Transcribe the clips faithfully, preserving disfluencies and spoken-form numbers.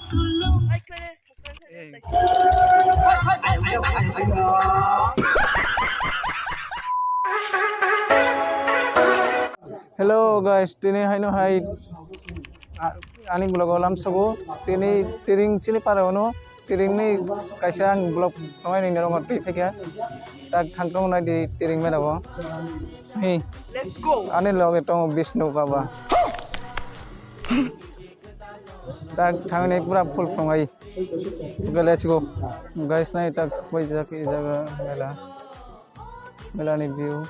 Like khlai, subscribe khlai. Hey. Hello guys, tini haino hai a-, ani vlog o lamsogo. Tini Tiring chini para ono, Tiring ni kaisa ang vlog tongnai ni norok twi phekya. Tak thang tong nai di Tiring mela bo. Hey. Let's go. Ani loge tongo Bishnu Baba. Tak thangni pura full phungai. Okay, let's go. Guys, nai tak sokpai jak i jaga mela. Mela ni view.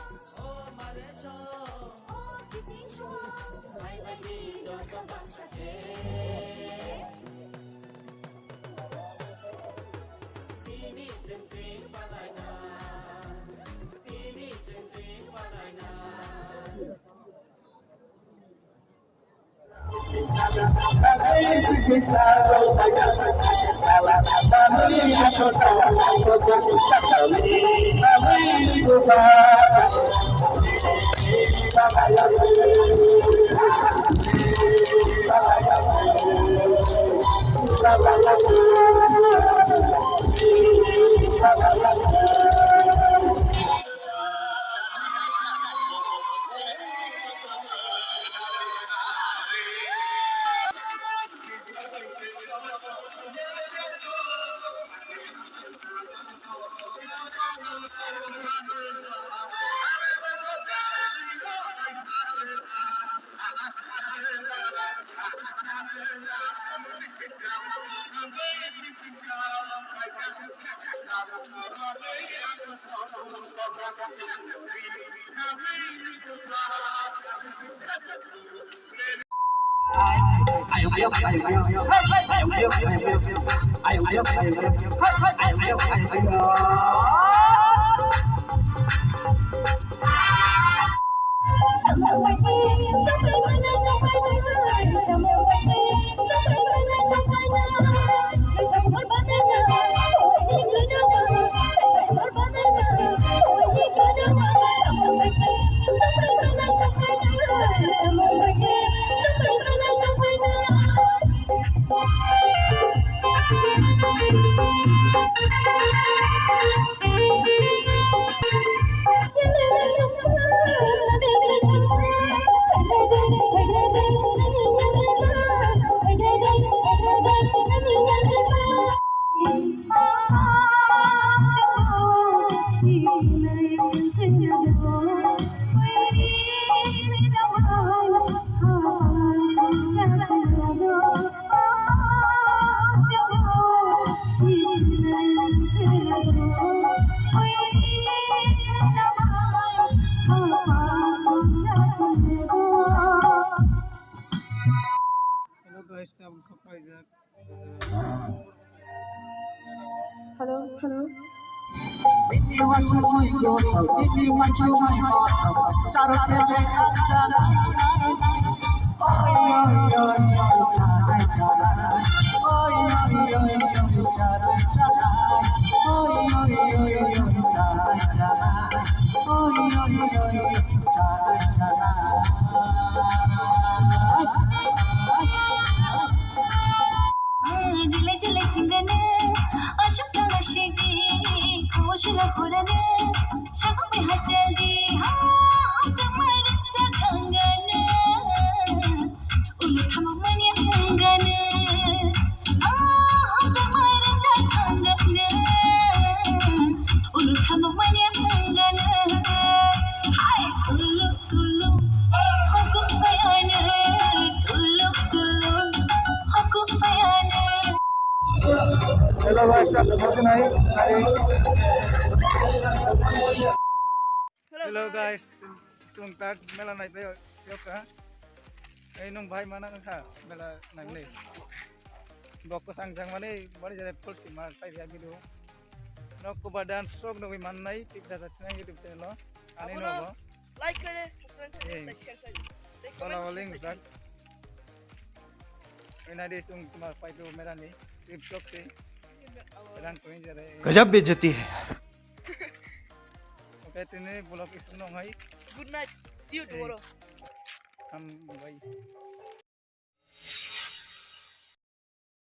Hello guys, tabuk sokpaijak. Hello, hello. Jile jile chingane, ashok tala shigi, khushila korane, shakam bi hajali, ha, jamar cha khangane, ulu thamok mani khangane, ha, jamar cha khangane, ulu thamok mani khangane, hai, ulu. Tulung, hokuk phaiyano, tulung, tulung, hokuk phaiyano. Hello guys, tak thangsinai, hai. Hello guys, sung tak mela nai pe yoka. Ei nung bai mana kha mela nang le. Bok ko sang jang mani bari jare full sima pai ya video. Nok ko ba dance sok nugui mannai tik da sa chinai YouTube channel o. Ani no bo. Like kare, subscribe kare, share kare. Kola waling sak. Ina de sung tuma pai tu mera ni trip sok se. Rang ko injare. गजब बेइज्जती है यार। Okay, tini vlog isuk nong hai. Good night. See you tomorrow. Ham bai.